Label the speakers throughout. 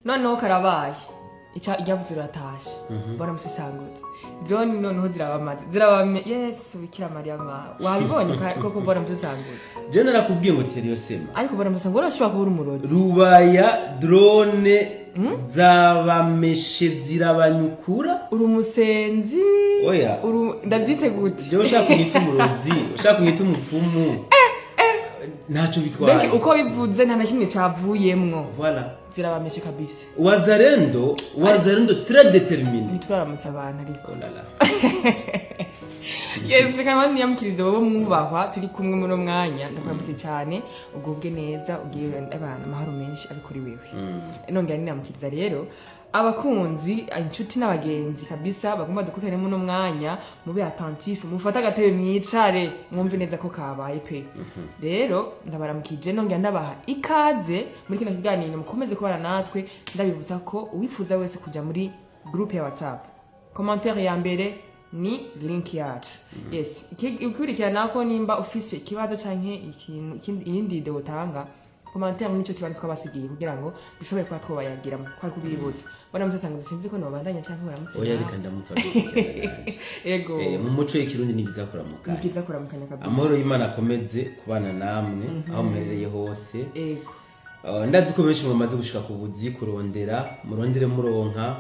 Speaker 1: Noneho karabaye, ica iryavuze uratashe. Mbona musisangutse drone, noneho zirabamaze, zirabame. Yesu, Bikira Mariya mawe, wabibonye koko? Mbona musisangutse.
Speaker 2: Je narakubwiye ngo tera iyo sema.
Speaker 1: Ariko mbona musisangutse, urashobora kuba uri umurozi.
Speaker 2: Rubaya, drone zabameshe, zirabanyukura.
Speaker 1: Uri umusenzi.
Speaker 2: Oya.
Speaker 1: Ndabyite gute?
Speaker 2: Jewe ushaka kunyita umurozi, ushaka kunyita umupfumu, ntacyo bitwaye.
Speaker 1: Donc uko bivuze, nta na kimwe cavuyemwo.
Speaker 2: Voilà.
Speaker 1: Zirabameshe kabisa.
Speaker 2: Wazalendo, wazalendo très déterminé.
Speaker 1: Ntituraramutsa abantu ariko.
Speaker 2: Oh là là.
Speaker 1: Yes, kandi niyamukirize wowe mwubahwa turi kumwe muri uno mwanya. Ndakuramutse cyane, ugubwe neza, ugiye abantu amahoro menshi ari kuri wewe. Nongera ninamukiriza rero abakunzi, inshuti n'abagenzi kabisa bagomba dukurikirane muri uno mwanya. Mube attentif, mufate agatebe, mwicare, mwumve neza ko kabaye pe. Rero ndabaramukije, nongera ndabaha ikaze muri kino kiganiro. Mukomeze kubana natwe. Ndabibutsa ko uwifuza wese kuja muri groupe ya WhatsApp, commentaire ya mbere ni link yacu. Yes, ikurikirana ko nimba ufise ikibazo canke ikintu iyindi idée utanga, commentaire nico kibanza twabasigiye kugira ngo dushobore kuba twobayagira kwari kubibuza. Mbona musasanga, sinzi ko nobandanya canke uramutse.
Speaker 2: Oya.
Speaker 1: Nawe.
Speaker 2: Reka ndamutse.
Speaker 1: Ego.
Speaker 2: Mu muco w'ikirundi ni byiza kuramukanya.
Speaker 1: Ni byiza kuramukanya kabisa.
Speaker 2: Amahoro y'Imana akomeze kubana namwe aho muherereye hose.
Speaker 1: Ego.
Speaker 2: Ndazi ko benshi mumaze gushika ku buzi kurondera, murondere muronka.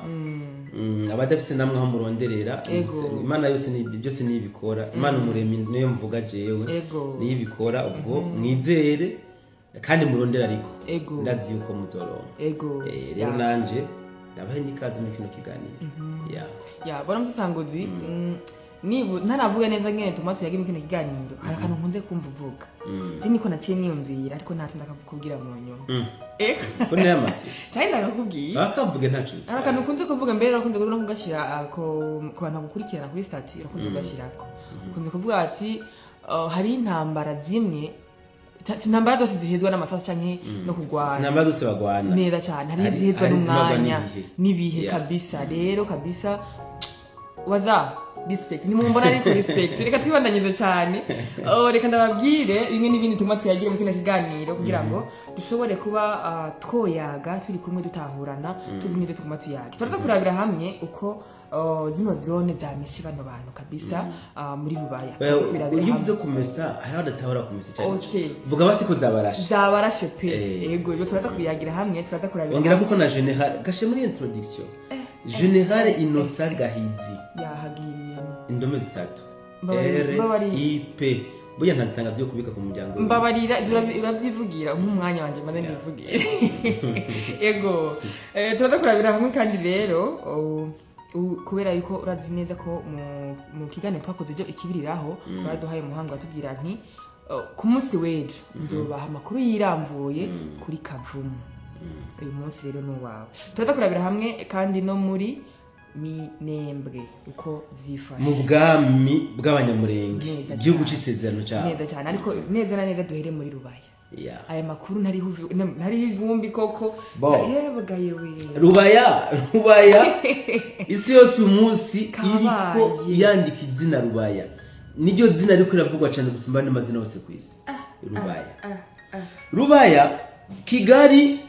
Speaker 2: Abadafise namwe aho muronderera.
Speaker 1: Ego.
Speaker 2: Imana yose ni byose nibikora. Imana umuremyi niyo mvuga jewe.
Speaker 1: Ego.
Speaker 2: Niyo ibikora. Ubwo mwizere kandi murondere, ariko
Speaker 1: Ego.
Speaker 2: ndazi yuko muzoronka.
Speaker 1: Ego.
Speaker 2: Rero nanje ndabahe n'ikaze muri kino kiganiro ya.
Speaker 1: Ya, bora musasanguzi, nibu ntaravuga neza ngene tuma tuyage muri kino kiganiro, hari akantu nkunze kumva uvuga. Je niko naciye niyumvira, ariko ntacyo ndakakubwira mu nyuma.
Speaker 2: Ko nayamaze.
Speaker 1: Cyane, ndakakubwiye.
Speaker 2: Bakavuge, ntaco.
Speaker 1: Hari akantu ukunze kuvuga mbere, urakunze no kugashira ku bantu bagukurikirana kuri statut, urakunze kugashirako. Ukunze kuvuga ati hari intambara zimwe, si intambara zose zihezwa n'amasasu canke no kurwana.
Speaker 2: Sinambara zose bagwana.
Speaker 1: Neza cyane, hari izihezwa
Speaker 2: hari izimagwa
Speaker 1: n'umwanya.
Speaker 2: N'ibihe.
Speaker 1: N'ibihe. Kabisa rero, kabisa, waza respect ntimumbona, ariko respect. Reka twibandanyize cyane. Oh, reka ndababwire bimwe n'ibindi tuma tuyagire muri kino kiganiro kugira ngo dushobore kuba twoyaga turi kumwe, dutahurana, tuzi n'ibyo tuguma tuyaga. Turaza kurabira hamwe uko zino drone zameshe bano bantu kabisa muri Rubaya. Turaza kubirabira
Speaker 2: Iyo
Speaker 1: hamwe.
Speaker 2: uvuze kumesa, hariho abadatahura kumesa cyane.
Speaker 1: Okay.
Speaker 2: Vuga basi ko zabarashe.
Speaker 1: Zabarashe pe. Yego, ibyo turaza kubiyagira hamwe, turaza kurabira
Speaker 2: Ongera
Speaker 1: hamwe.
Speaker 2: kuko na général gashe muri introduction, général Innocent Gahizi.
Speaker 1: Yahagiriyemo.
Speaker 2: Indome zitatu.
Speaker 1: Mbabarira,
Speaker 2: R
Speaker 1: mbabarira.
Speaker 2: I P, burya ntazitanga byo kubika ku muryango wiwe.
Speaker 1: Mbabarira, urabyivugira nk'umwanya wanje maze ndivugire. Yego. Turaza kurabira hamwe kandi rero kubera yuko urazi neza ko mu kiganiro twakoze ejo ikibiriraho baraduhaye umuhango, batubwira nti ku munsi w'ejo nzobaha amakuru yiramvuye kuri Kavumu. Uyu munsi rero ni uwawe. Turaza kurabira hamwe kandi no muri Minembwe uko vyifashe.
Speaker 2: Mu bwami bw'Abanyamurenge.
Speaker 1: Neza
Speaker 2: Igihugu
Speaker 1: cyane.
Speaker 2: c'isezerano cyabo.
Speaker 1: Neza cyane, ariko neza na neza duhere muri Rubaya. Aya makuru ntariho ntariho ivumbi koko.
Speaker 2: Bon.
Speaker 1: Yewe yewe.
Speaker 2: Rubaya, Rubaya, isi yose umunsi
Speaker 1: Kabaye.
Speaker 2: iriko yandika izina Rubaya. Niryo zina riko riravugwa cyane gusumba andi mazina yose ku isi. Rubaya, Rubaya, Kigali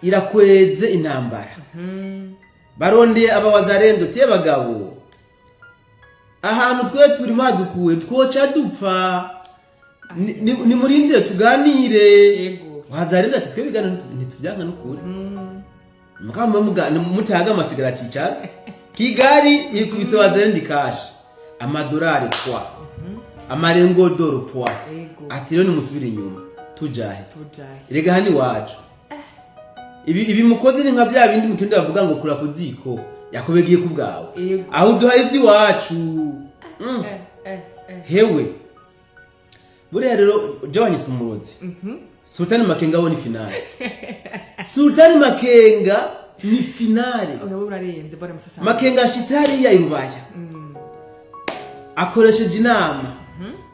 Speaker 2: irakweze intambara. Barondeye abawazarendo tiye bagabo, ahantu twe turimo hadukuwe twoca dupfa. Nimurindire tuganire. Wazarendo ati twe biganiro ntitubyanka n'ukuri. Mukaba mutaga amasigara cicara. Kigali ikubise wazarendo ikashi amadolari kwa amarengo doro poa. Ati rero nimusubire inyuma, tujahe?
Speaker 1: Tujahe?
Speaker 2: Erega hano iwacu ibi mukoze ni nka bya bindi mu kirundi bavuga ngo kura ku ziko yakobegeye ku bwawe. Aho uduhaye iby'iwacu. Hewe, buriya rero jya wanyise umurozi. Sultani Makenga wo ni finale. Sultani Makenga ni finale.
Speaker 1: Oya, wowe urarenze bora musasa.
Speaker 2: Makenga ashitse hariya i Rubaya, akoresheje inama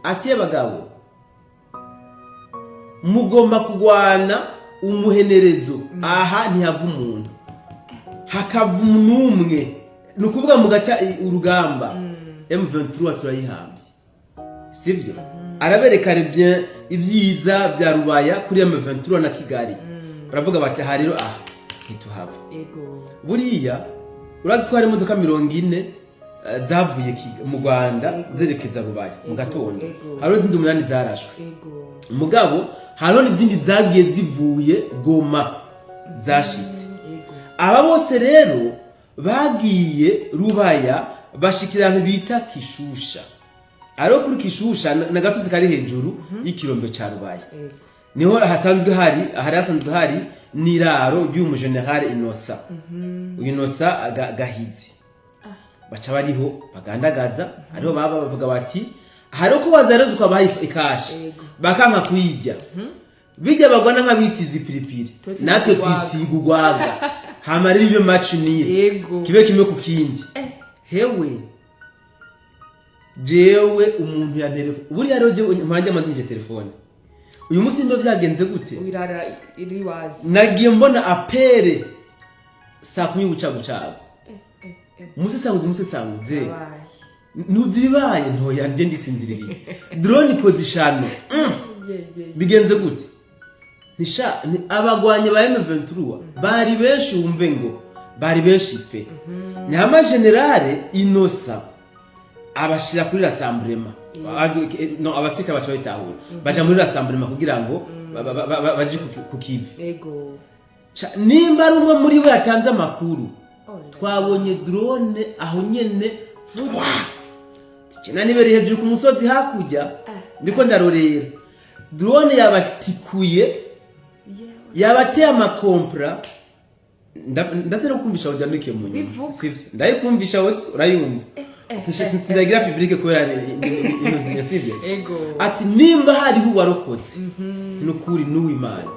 Speaker 2: ati abagabo mugomba kugwana umuhenerezo, aha ntihava umuntu, hakava n'umwe, ni ukuvuga mugata urugamba. M23 turayihambye, sibyo? Arabereka bien ibyiza bya Rubaya kuri M23 na Kigali. Baravuga bati aha rero aha Ntituhava.
Speaker 1: Ego.
Speaker 2: Buriya urazi ko hari imodoka 40 zavuye mu Rwanda zerekeza Rubaya mu gatondo. Hariho izindi 8 zarashwe. Mugabo hariho n'izindi zagiye zivuye Goma zashitse. Aba bose rero bagiye Rubaya, bashikira ahantu bita Kishusha. Ariho kuri Kishusha n'agasozi kari hejuru y'ikirombe ca Rubaya. Niho hasanzwe hari hasanzwe hari n'iraro ry'uyu mujenerali Inosa Gahizi. Baca bariho bagandagaza, ariho baba bavuga bati hariho ko wazarezo ukabaha ikashi, bakanka kuyirya, bijya bagwana nk'abisize ipiripiri.
Speaker 1: Twe twisiga
Speaker 2: Natwe
Speaker 1: urwaga.
Speaker 2: twisiga urwaga, hama rero ibyo match nire kibe kimwe ku kindi. Hewe, jewe umuntu ya telefone, buriya rero jewe mpanje amaze nje telefone uyu munsi ndo byagenze gute?
Speaker 1: Wirara iri wazi.
Speaker 2: Nagiye mbona appel saa 10 bucagucagu. Umusesanguzi, umusesanguze.
Speaker 1: Abaye.
Speaker 2: Ntuzi ibibaye? Ntoya, nje ndisinziriye, drone ikoze ishano.
Speaker 1: Ye ye.
Speaker 2: Bigenze gute? Nisha abagwanyi ba M23 bari benshi, wumve ngo bari benshi pe. Ni hama général Inosa abashira kuri rassemblement. No abasirikare baca babitahura, baja muri rassemblement kugira ngo baje ku kivi. Nimba ari umwe muri bo yatanze amakuru,
Speaker 1: Oh, la.
Speaker 2: twabonye drone aho nyene tugena nibereye hejuru ku musozi hakurya. Ndiko ndarorera, drone yabatikuye, yabateye amakompra. Ndaza no kumvisha audio ndukiye mu nyuma.
Speaker 1: Bivuga.
Speaker 2: Sivyo? Ndayikumvisha audio urayumva. Sindagira public kubera ni sivyo?
Speaker 1: Ego.
Speaker 2: Ati nimba hariho uwarokotse, nukuri n'uwimana.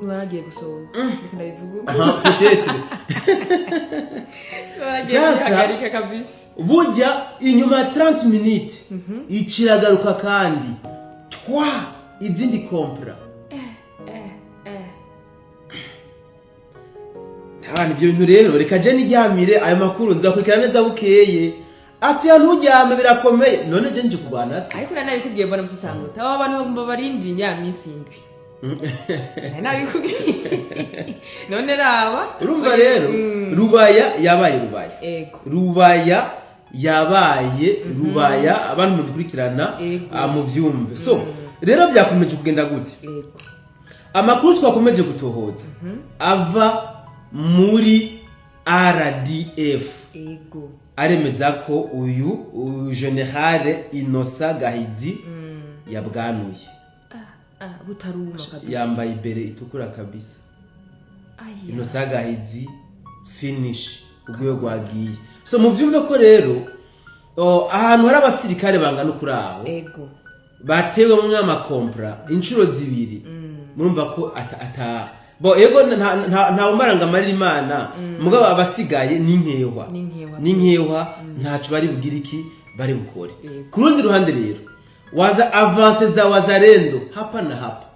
Speaker 1: Ntiwaragiye gusohoka, reka ndabivuga uko.
Speaker 2: Aha, peut-être.
Speaker 1: Ntiwaragiye
Speaker 2: Sasa-
Speaker 1: kwihagarika kabisa.
Speaker 2: Burya inyuma ya 30 minutes ikiragaruka kandi twa izindi kompra. Abana, ibyo bintu rero reka je niryamire, ayo makuru nzakurikira neza bukeye. Ati ya nturyame, birakomeye. None je nje kurwana se?
Speaker 1: Ariko nari nabikubwiye, mbona musasanguta aba bantu bagomba barindira ya minsi 7, nari nabikubwiye, none raba.
Speaker 2: Urumva rero, Rubaya yabaye Rubaya. Rubaya yabaye Rubaya, abantu mudukurikirana, muvyumve. So rero byakomeje kugenda gute? Amakuru twakomeje gutohoza ava muri RDF aremeza ko uyu général Inosa Gahizi yabwanuye.
Speaker 1: Ah, butaruma kabisa.
Speaker 2: Yambaye ibere itukura kabisa.
Speaker 1: Aya.
Speaker 2: Inosa Gahizi finish, urwego rwagiye. So muvyumve ko rero ahantu hari abasirikare bangana ukuri aho, batewemwo amakompra inshuro 2, murumva ko ata bo ego nta umara ngo amarire Imana. Mugabo abasigaye ni nkehwa.
Speaker 1: Ni nkehwa.
Speaker 2: Ni nkehwa, ntaco bari bugire iki bari bukore. Ku rundi ruhande rero, waza avance za Wazalendo hapa na hapa.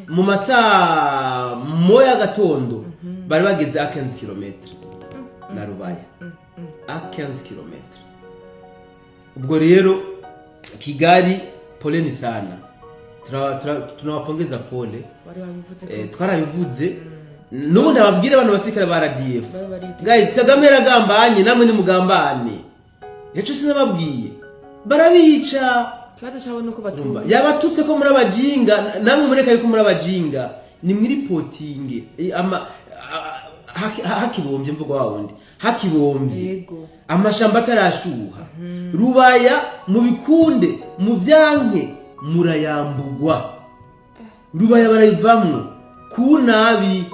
Speaker 2: Mu masaa 1 gatondo bari bageze a 15 km na Rubaya, a 15 km. Ubwo rero Kigali, poleni sana. Tunawapongeza, pole.
Speaker 1: Wari wabivuze ko
Speaker 2: Twarabivuze, n'ubundi ababwire abantu basirikare ba RDF.
Speaker 1: Bari bariteguye.
Speaker 2: Guys, Kagame yaragambanye, namwe nimugambane. Yaco sinababwiye, barabica.
Speaker 1: Ikibazo cyabo nuko
Speaker 2: Urumva,
Speaker 1: batumva.
Speaker 2: Yabatutse ko muri abajinga, namwe mureka yuko muri abajinga, ni mwiripotinge. Ama hakibombye mvugo wa wundi hakibombye. Amashamba atarashuha, Rubaya mubikunde muvyanke murayambugwa. Rubaya barayivamwo ku nabi,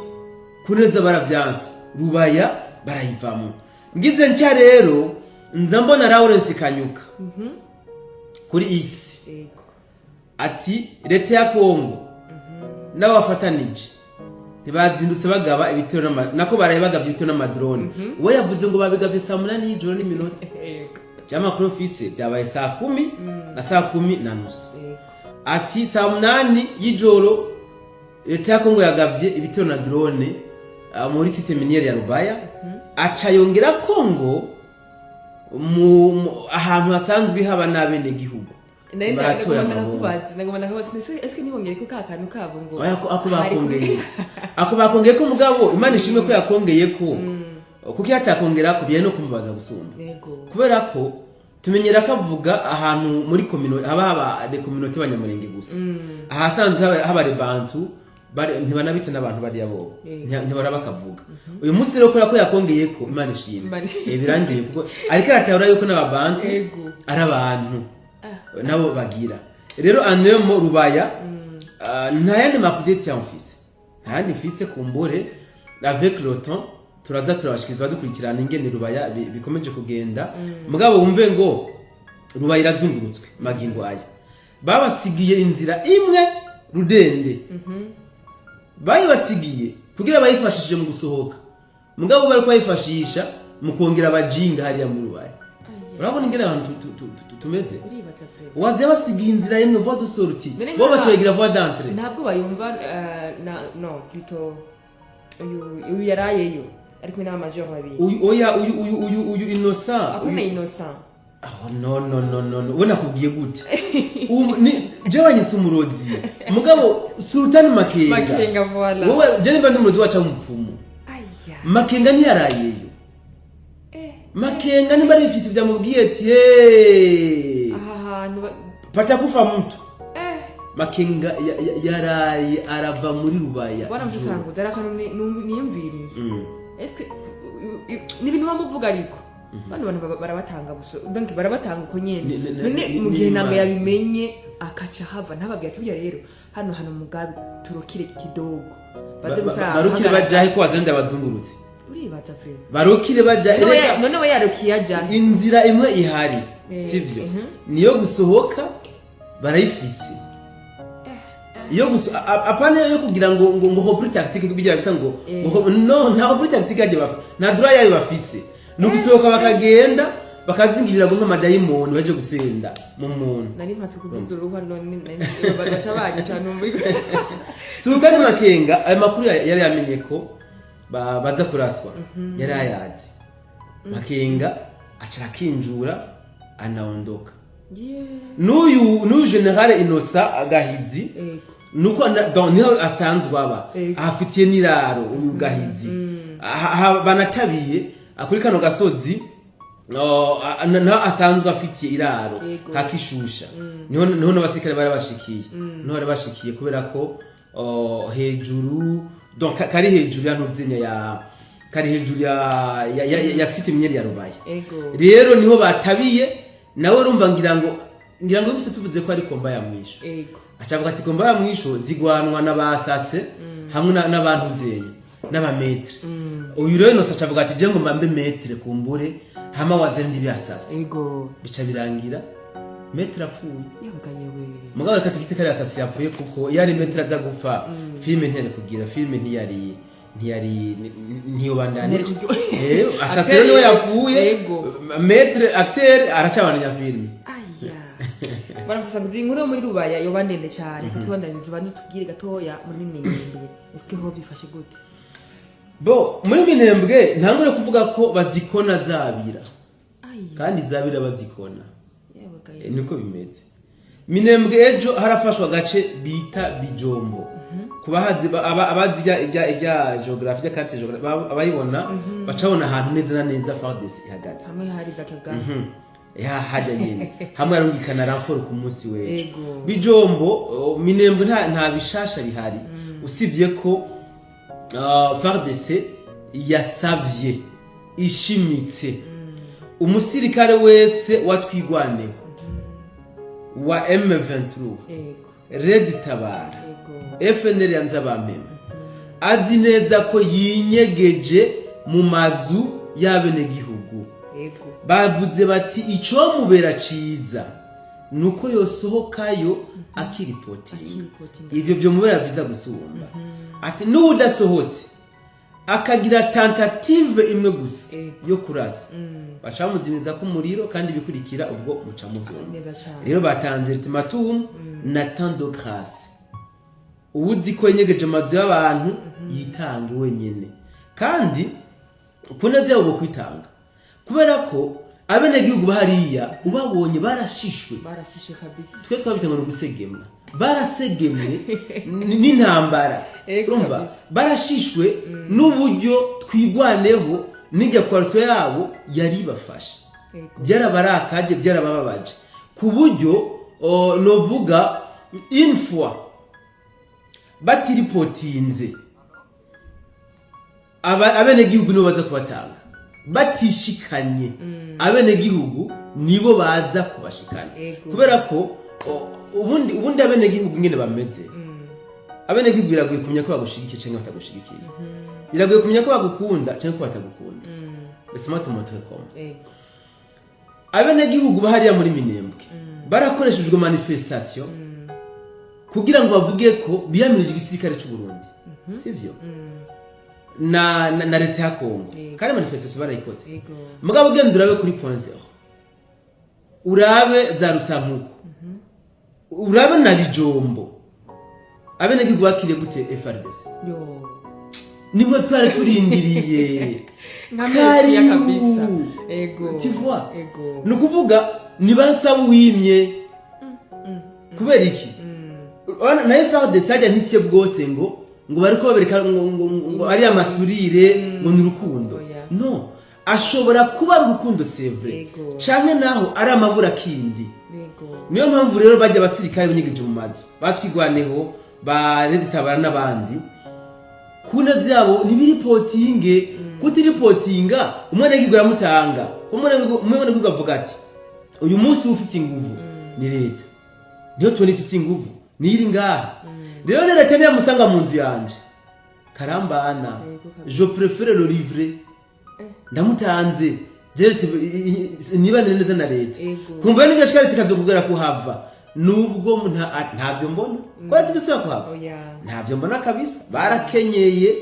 Speaker 2: kuneza baravyanse, Rubaya barayivamwo. Ngize ntya rero nza mbona Lawrence Kanyuka kuri X ati leta ya Kongo n'abafatanije ntibazindutse bagaba ibitero nako baraye bagabye ibitero n'amadrone. We yavuze ngo babigabye saa 8 y'ijoro n'iminota. Amakuru mfise byabaye saa 10 na saa 10 na nusu. Ati saa 8 y'ijoro leta ya Kongo yagabye ibitero na drone muri site minière ya Rubaya. Aca yongera ko ngo ahantu hasanzwe haba n'abenegihugu.
Speaker 1: Nari
Speaker 2: Baratoye
Speaker 1: ndagomba
Speaker 2: amahoro.
Speaker 1: ndakubaza, ndagomba ndakubaza, ese eske ntibongere ko ka kantu kabo ngo
Speaker 2: Oya, ako
Speaker 1: hari
Speaker 2: bakongeye, ako bakongeye ko, mugabo Imana ishimwe ko yakongeye ko, kuko iyo atakongera ko byari no kumubaza gusumba. Kubera ko tumenyera ko avuga ahantu muri communauté haba les communautés b'Abanyamurenge gusa, ahasanzwe haba les Bantu ntibanabita n'abantu bariya bobo. Ntibara bakavuga. Uyu munsi rero kubera ko yakongeye ko, Imana ishimwe. Birangiye kuko ariko aratahura yuko n'Ababantu ari abantu nabo bagira. Rero anemo Rubaya, nta yandi makudeti mfise, nta yandi mfise. Kumbure avec le temps turaza turabashikiriza, dukurikirana ingene Rubaya bikomeje kugenda. Mugabo wumve ngo Rubaya irazungurutswe magingo aya, babasigiye inzira imwe rudende, bayibasigiye kugira bayifashishije mu gusohoka, mugabo bari bayifashisha mu kongera abajinga hariya mu Rubaya. Urabona ingene abantu tumeze.
Speaker 1: Uribaza vraiment.
Speaker 2: Waza basigiye inzira imwe, voie de sortie,
Speaker 1: None
Speaker 2: bo bacoyigira voie d'entrée.
Speaker 1: Ntabwo bayumva, na no plutôt uyu yarayeyo ari kumwe n'abamajor babiri.
Speaker 2: Uyu, oya, uyu Innocent.
Speaker 1: Akuna Innocent.
Speaker 2: Oh, no, no, no, no, no, we nakubwiye gute? Ni je wanyise umurozi, mugabo Sultan Makenga.
Speaker 1: Makenga, voilà.
Speaker 2: Wowe je nimba ndi umurozi waca mupfumu.
Speaker 1: Aya.
Speaker 2: Makenga ntiyarayeyo. Makenga nimba ari ifite vyamubwiye ati: "Hey,
Speaker 1: aha hantu
Speaker 2: patakufa mtu." Makenga yaraye arava muri Rubaya.
Speaker 1: Bwana Musasanguza, ari akantu niyumviriye. Eske ni ibintu bamuvuga, ariko bano bantu barabatanga gusa, donc barabatanga uko nyene. None mu gihe ntabwo
Speaker 2: n'imanza.
Speaker 1: yabimenye akaca hava, ntababwira ati: "Burya rero hano hano mugabe turokire kidogo baze gusa."
Speaker 2: Barukire bajahe ko wazenda bazungurutse?
Speaker 1: Uribaza vraiment.
Speaker 2: Barukire bajahe?
Speaker 1: None
Speaker 2: Reka,
Speaker 1: none we yarukiye ajahe?
Speaker 2: Inzira imwe ihari, sivyo? Niyo gusohoka barayifise, iyo gusa apana yo kugira ngo repli tactique, bijya bita ngo ngo no, nta repli tactique yaje bafa, nta droit yayo bafise. Ni ugusohoka bakagenda bakazingirira ngo nk'amadayimoni baje gusenda mu muntu.
Speaker 1: Nari mpatse kuvuza uruhwa, none baca banyica muri
Speaker 2: Sultani Makenga ayo makuru yari yamenye ko baza kuraswa, yari ayazi. Makenga aca akinjura, anaondoka. N'uyu général Innocent Gahizi, nuko donc niho asanzwe aba, ahafitiye n'iraro uyu Gahizi. Banatabiye kuri kano gasozi, oh, naho asanzwe afitiye iraro kakishusha, niho n'abasirikare bari bashikiye, niho bari bashikiye kubera ko, oh, hejuru, donc kari hejuru ya ntuzinya ya kari hejuru ya site minière ya Rubaya. Rero niho batabiye nawe. Urumva ngira ngo bise tuvuze ko ari combat ya mwisho. Acavuga ati combat ya mwisho zigwanwa n'abasase hamwe n'abantu nzenya n'aba maître. Uyu rero Innocent acavuga ati: "Je ngo mbambe maître, kumbure hama wazere ndibyasase." Bica birangira maître apfuye.
Speaker 1: Yabaga yewe.
Speaker 2: Mugabo reka tugite kari asasi yapfuye, kuko iyo ari maître aza gupfa, filime ntiyari kugira filime, ntiyari ntiyobandanya.
Speaker 1: Ntiyari
Speaker 2: Asasi rero niwe yapfuye. Maître acteur aracabandanya filime.
Speaker 1: Aya, baramusasanguza inkuru yo muri Rubaya yoba ndende cyane, ko tubandanyiriza ubanze tubwire gatoya muri Minembwe, eske ho byifashe gute?
Speaker 2: Bo muri Minembwe ntangure kuvuga ko bazikona zabira.
Speaker 1: Aya.
Speaker 2: Kandi zabira bazikona.
Speaker 1: Yabaga
Speaker 2: Niko bimeze. Minembwe ejo harafashwe agace bita Bijombo. Ku bahazi abazi ibya géographie, ibya carte géographie, abayibona bacabona ahantu neza na neza FARDC ihagaze.
Speaker 1: Hamwe hari za Kagame.
Speaker 2: Ya hajya nyene hamwe yarungikana renfort ku munsi w'ejo. Bijombo, oh, Minembwe nta bishasha bihari, usibye ko FARDC yasavye ishimitse umusirikare wese watwigwaneho wa M23, Red Tabara, FNL ya Nzabampema, azi neza ko yinyegeje mu mazu y'abenegihugu. Bavuze bati icomubera ciza nuko yosohokayo akiripotinga.
Speaker 1: Akiripotinga.
Speaker 2: Ivyo vyomubera vyiza gusumba. Ati n'uwudasohotse akagira tentative imwe gusa yo kurasa, baca bamuzimiza ko umuriro, kandi ibikurikira ubwo muca muvyumva.
Speaker 1: Neza cyane.
Speaker 2: Rero batanze ultimatum na temps de grâce: uwuzi ko yenyegeje amazu y'abantu yitange wenyene, kandi ku neza yabo bo kwitanga, kubera ko Abenegihugu bahariya ubabonye barashishwe.
Speaker 1: Barashishe kabisa.
Speaker 2: Twe twabita ngo ni ugusegemwa, barasegemwe n'intambara. Urumva, barashishwe n'uburyo Twirwaneho n'ijya coalition yabo yari ibafashe. Byarabarakaje, byarabababaje ku buryo novuga une fois batiripotinze, abenegihugu nibo baza kubatanga. Batishikanye, abenegihugu nibo baza kubashikana. Kubera ko ubundi abenegihugu ingene bameze, abenegihugu biragoye kumenya ko bagushigikiye cyangwa batagushigikiye, biragoye kumenya ko bagukunda cyangwa ko batagukunda. Laisse-moi te montrer comment. Abenegihugu bahariya muri Minembwe barakoreshejwe manifestation kugira ngo bavuge ko biyamirije igisirikare cy'u Burundi, sivyo? Na leta ya Kongo. Kandi manifestation barayikoze. Mugabo ugenda urabe kuri Point Zéro, urabe za Rusankuku, urabe na Bijombo, abenegihugu bakiriye gute FARDC?
Speaker 1: Yo.
Speaker 2: Nibwo twari turindiriye.
Speaker 1: Nka Mesiya kabisa.
Speaker 2: Karibu. Tu vois? Ni ukuvuga nibansaba uwimye kubera iki? Urabona, na FARDC hajya ntisye bwose ngo bariko babereka ngo ari amasurire, ngo ni urukundo.
Speaker 1: Oya.
Speaker 2: No ashobora kuba ari urukundo, c'est vrai, canke naho ari amaburakindi. Niyo mpamvu rero bajya abasirikare binyegeje mu mazu batwigwaneho, ba Tabara n'abandi, ku neza yabo ntibiripotinge. Kutiripotinga, umwenegihugu aramutanga. Umwenegihugu avuga ati: "Uyu munsi ufise inguvu ni leta, niyo tubona ifise inguvu, niyo iri ngaha." Rero ni leta niyamusanga mu nzu yanje karambana.
Speaker 1: Yego kabisa.
Speaker 2: Je préfère le livrer, ndamutanze je leta nibanire neza na leta. Kumva n'igashika leta ikazokubwira kuhava, nubwo ntavyo mbona ko leta izosubira kuhava.
Speaker 1: Oya.
Speaker 2: Ntavyo mbona kabisa, barakenyeye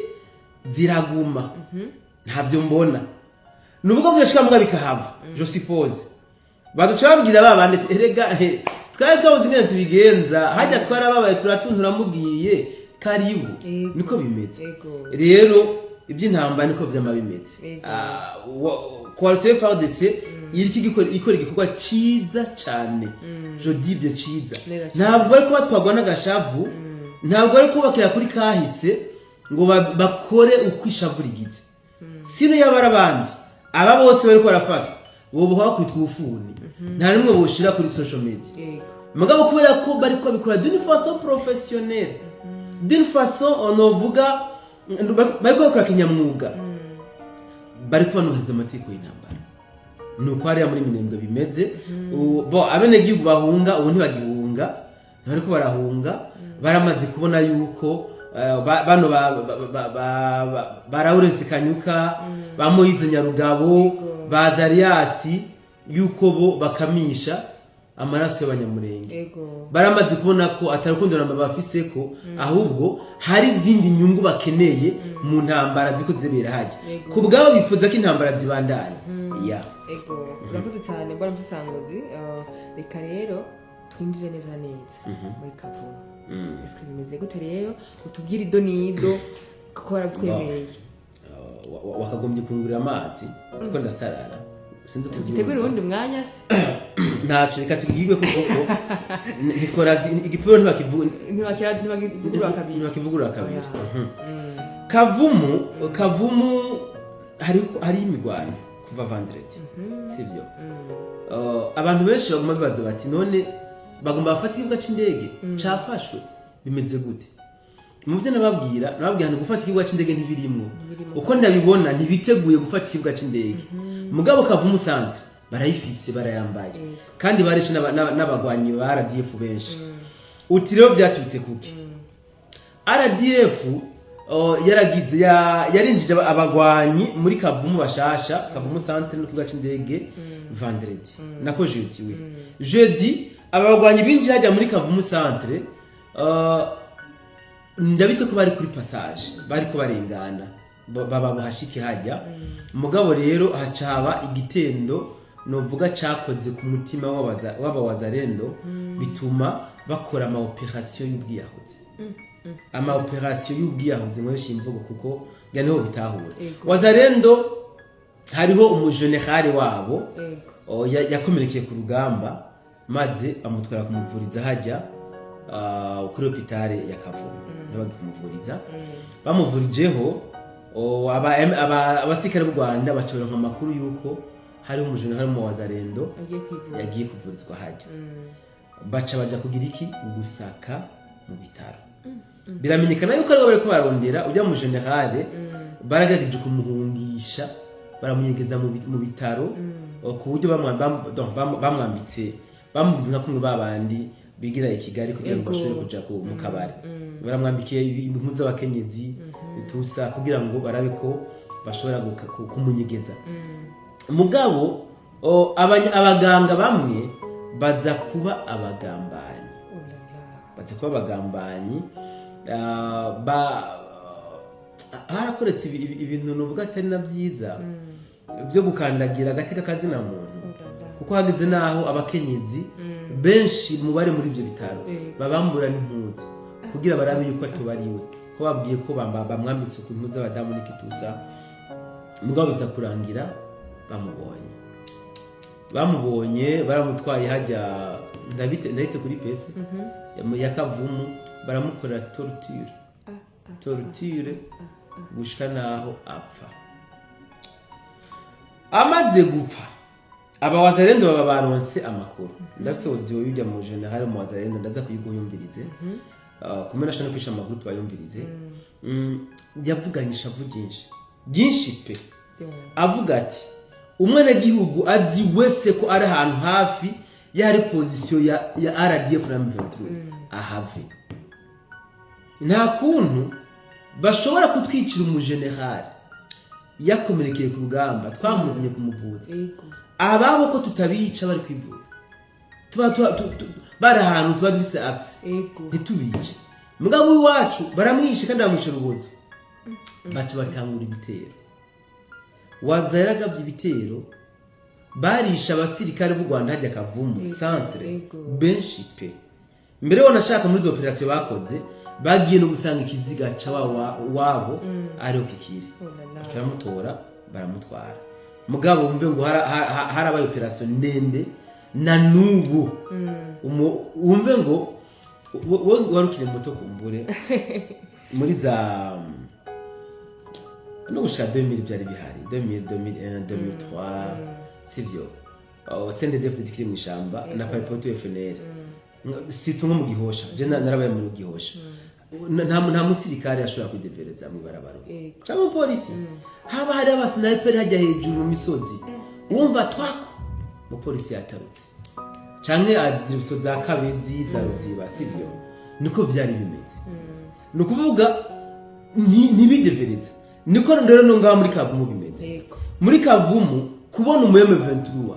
Speaker 2: ziraguma, ntavyo mbona nubwo bwashika mbwa bikahava. Je suppose bazoca babwira ba bandi ati: "Erega twari twabuze ingene tubigenza, hajya twarababaye, turatuntura, mugiye karibu." Niko bimeze. Rero iby'intambara niko vyama bimeze. Coalition FARDC iriko ikora igikorwa ciza cane, je dis bien ciza.
Speaker 1: Neza cane.
Speaker 2: Ntabwo bariko batwarwa n'agashavu, ntabwo bari kubakira kuri kahise ngo bakore uko ishavu rigize. Sino yaba ari abandi, aba bose bariko barafatwa boboha bakubitwa ubufuni, nta n'umwe boshira kuri social media. Mugabo kubera ko bariko babikora d'une façon professionnelle, d'une façon onovuga bariko bakora kinyamwuga, bariko banubahiriza amategeko y'intambara, ni uko hariya muri Minembwe bimeze. Bo abenegihugu bahunga ubu ntibagihunga, ntibariko barahunga, baramaze kubona yuko bano ba Lawrence Kanyuka, ba Moyize Nyarugabo, ba Zariyasi, yuko bo bakamisha amaraso y'Abanyamurenge. Baramaze kubona ko atari urukundo namba bafise, ko ahubwo hari izindi nyungu bakeneye mu ntambara ziko zibera hajya. Ku bwabo bifuza ko intambara zibandanya ya.
Speaker 1: Ego, urakoze cyane bwana Musasangozi. Reka rero twinjire neza neza muri Kavumu. Ese bimeze gute rero? Utubwire ido n'ido kuko warabitwemereye.
Speaker 2: Wakagombye kungurira amazi kuko ndasarara, sinzi uko
Speaker 1: Tugitegure
Speaker 2: ubyumva.
Speaker 1: uwundi mwanya se?
Speaker 2: Ntaco, reka tugirwe kuko ntitworazi igipuro ntibakivuga.
Speaker 1: Ntibakivugurura kabiri.
Speaker 2: Ntibakivugurura kabiri.
Speaker 1: Oya.
Speaker 2: Kavumu, Kavumu hari imigwano kuva vendredi, sivyo? Abantu benshi baguma bibaza bati: "None bagomba bafata ikibuga c'indege cafashwe, bimeze gute?" Mu byo nababwira nti gufata ikibuga c'indege ntibirimwo.
Speaker 1: Ntibirimwo.
Speaker 2: Uko ndabibona, ntibiteguye gufata ikibuga c'indege, mugabo Kavumu centre barayifise, barayambaye. Kandi bareshe n'abagwanyi ba RDF benshi. Uti rero byaturutse kuki? RDF yaragize yarinjije abagwanyi muri Kavumu bashasha, Kavumu centre no kibuga c'indege, vendredi nako jeudi, oui, jeudi. Aba bagwanyi binjiye hajya muri Kavumu centre, ndabite ko bari kuri passage, bariko barengana, baba buhashike hajya. Mugabo rero haca haba igitendo novuga cakoze ku mutima w'abawazarendo, bituma bakora ama opération y'ubwiyahuzi, ama opération y'ubwiyahuzi nkoresha imvugo kuko ngira niho bitahura. Wazarendo Hariho umujenerali wabo yakomerekeye ku rugamba, maze bamutwara kumuvuriza hajya kuri hôpital ya Kavumu. Niho bagiye kumuvuriza. Bamuvurijeho, abasirikare b'u Rwanda baca baronka amakuru yuko hariho umujenerali mu Wazalendo
Speaker 1: agiye kwivuza.
Speaker 2: Yagiye kuvurizwa hajya. Baca baja kugira iki? Gusaka mu bitaro. Biramenyekana yuko aribo bariko barondera ujya mu generale. Baragerageje kumuhungisha, baramunyegeza mu bitaro, ku buryo donc bamwambitse, bamuvuze nka kumwe babandi bigira i Kigali kugira ngo bashobore kuja mu kabari. Baramwambikiye impuzu z'abakenyezi tusa kugira ngo barabe ko bashobora kumunyegeza. Mugabo abaganga bamwe baza kuba abagambanyi.
Speaker 1: Oh là là.
Speaker 2: Baza kuba abagambanyi. Harakoretse ibintu nuvuga atari na byiza byo gukandagira agati k'akazina muntu,
Speaker 1: Oh là là.
Speaker 2: kuko hageze n'aho abakenyezi benshi mu bari muri ibyo bitaro babambura n'impuzu kugira barabe yuko atubariwe, ko babwiye ko bamwambitse ku mpuzu z'abadamu n'ikitusa. Mugabo biza kurangira bamubonye, baramutwaye hajya ndahite kuri pese ya Kavumu, baramukorera torture, torture gushika naho apfa. Amaze gupfa, abawazalendo baba baronse amakuru. Ndafise audio y'ujya mu general mu Wazalendo, ndaza kuyiguhumvirize. Kumwe nashobora no kwisha amagroupe bayumvirize. Yavuganye ishavu ryinshi ryinshi pe, avuga ati umwenegihugu azi wese ko ari ahantu hafi y'ahari position ya RDF na M23 ahave. Nta kuntu bashobora kutwicira umujenerali yakomerekeye ku rugamba, twamuzanye kumuvuza, ababo ko tutabica bari kwivuza, tuba bari ahantu tuba dufise accès, ntitubice. Mugabo w'iwacu baramwishe kandi bamwishe urubozo. Baca batangura ibitero. Waza yaragavye ibitero, barisha abasirikare b'u Rwanda hajya Kavumu centre benshi pe. Mbere wanashaka muri izo opération bakoze, bagiye no gusanga ikiziga ca wabo ariho kikiri.
Speaker 1: Oh là là.
Speaker 2: Baca baramutora, baramutwara. Mugabo wumve ngo harabaye opération ndende na nubu. Wumve ngo wari ukiri muto, kumbure muri za no gushika 2000 byari bihari, 2000, 2001, 2003, sivyo? Oh, CNDD-FDD kiri mu ishamba na Palipehutu FNL, situ nko mu Gihosha. Je narabaye mu Gihosha. Nta musirikare ashobora kwidevereza mu ibarabara cyangwa umupolisi. Haba hari abasniper hajya hejuru mu misozi, wumva twako umupolisi yatarutse canke aziriso za Kabezi, za Ruziba, sivyo? Niko byari bimeze. Ni ukuvuga ntibidevereza. Niko rero no ngaho muri Kavumu bimeze. Muri Kavumu kubona umu M23,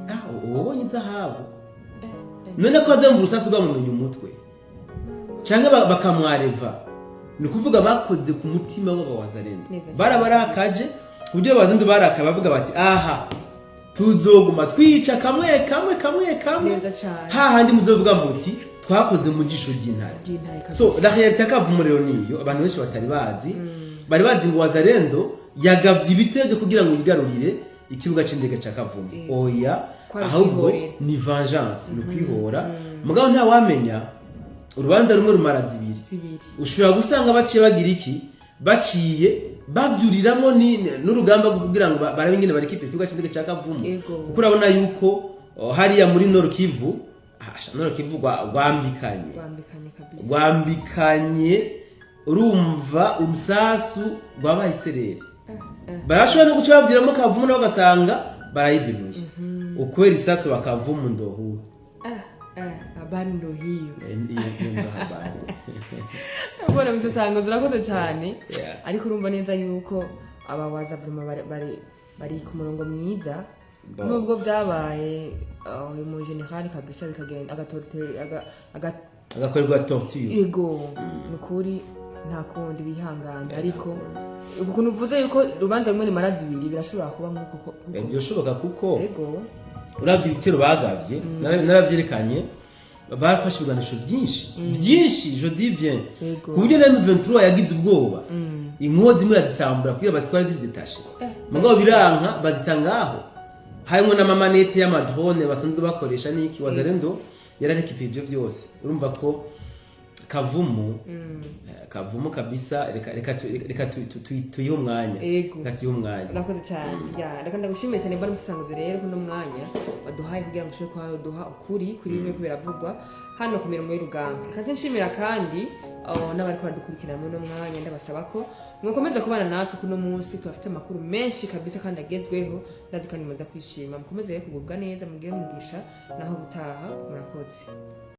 Speaker 2: ah, ubonye izahabu. None ko aza mu rusasu rwamumenya umutwe canke bakamwareva, ni ukuvuga bakoze ku mutima w'abawazalendo.
Speaker 1: Neza cyane.
Speaker 2: Barabarakaje ku buryo abazungu barakaye, bavuga bati aha tuzoguma twica kamwe kamwe, kamwe kamwe,
Speaker 1: Neza cyane.
Speaker 2: hahandi muzovuga muti twakoze mu jisho ry'intare.
Speaker 1: Ry'intare kabisa.
Speaker 2: So la réalité ya Kavumu rero niyo abantu benshi batari bazi. Bari bazi ngo Wazalendo yagavye ibitero kugira ngo yigarurire ikibuga c'indege ca Kavumu. Oya.
Speaker 1: Kwari
Speaker 2: Ahubwo
Speaker 1: ukwihorera.
Speaker 2: ni vengeance, ni ukwihora. Mugabo ntawamenya, urubanza rumwe rumara zibiri.
Speaker 1: Zibiri.
Speaker 2: Ushobora gusanga baciye bagira iki, baciye bavyuriramo n'urugamba rwo kugira ngo barabe ingene barekipe ikibuga c'indege ca Kavumu. Kuko urabona yuko hariya muri Nord Kivu, Nord Kivu rwambikanye.
Speaker 1: Rwambikanye kabisa.
Speaker 2: Rwambikanye. Urumva urusasu rwabaye isereri, barashobora no guca baviramo Kavumu, nabo bagasanga barayibinuye ukubera isasu bakavumu ndohuwe.
Speaker 1: Habari ndo hiyo.
Speaker 2: Iyo ndo habari.
Speaker 1: Mbona msesango zirakoze cyane. Ariko urumva neza yuko abawaza vraiment bari ku murongo mwiza.
Speaker 2: Bon.
Speaker 1: Nubwo byabaye, uyu mu general kabisa bikagenda agatorte aga
Speaker 2: agakorerwa torture.
Speaker 1: Ego, ni ukuri nta kundi, bihangane. Ariko ukuntu uvuze yuko urubanza rumwe rimara zibiri, birashobora kuba nk'uko
Speaker 2: Byoshoboka kuko
Speaker 1: ego
Speaker 2: uravye ibitero bagavye, naravyerekanye. Barafashe ibigwanisho byinshi byinshi, je dis bien, ku buryo na M23 yagize ubwoba, inkozi zimwe bazisambura kugira bazitware ziri détachées, mugabo biranka, bazita ngaho, harimo n'amamanettes y'amadrones basanzwe bakoresha. N'iki, Wazalendo yararécupéré ibyo byose. Urumva ko Kavumu, Kavumu kabisa, reka tuyihe umwanya. Reka tuyihe umwanya.
Speaker 1: Urakoze cyane. Ya, reka ndagushimiye cyane, mbona musanguze rero kuno mwanya waduhaye kugira ngo ushobore kuba duha ukuri kuri bimwe biravugwa hano ku mirongo y'urugamba. Reka nce nshimira kandi, oh, n'abariko baradukurikirana muri uno mwanya. Ndabasaba ko mwakomeza kubana natwe kuno munsi, tubafite amakuru menshi kabisa kandi agezweho. Ndazi kandi muza kwishima. Mukomeze rero kugubwa neza, mugire umugisha, naho butaha. Murakoze.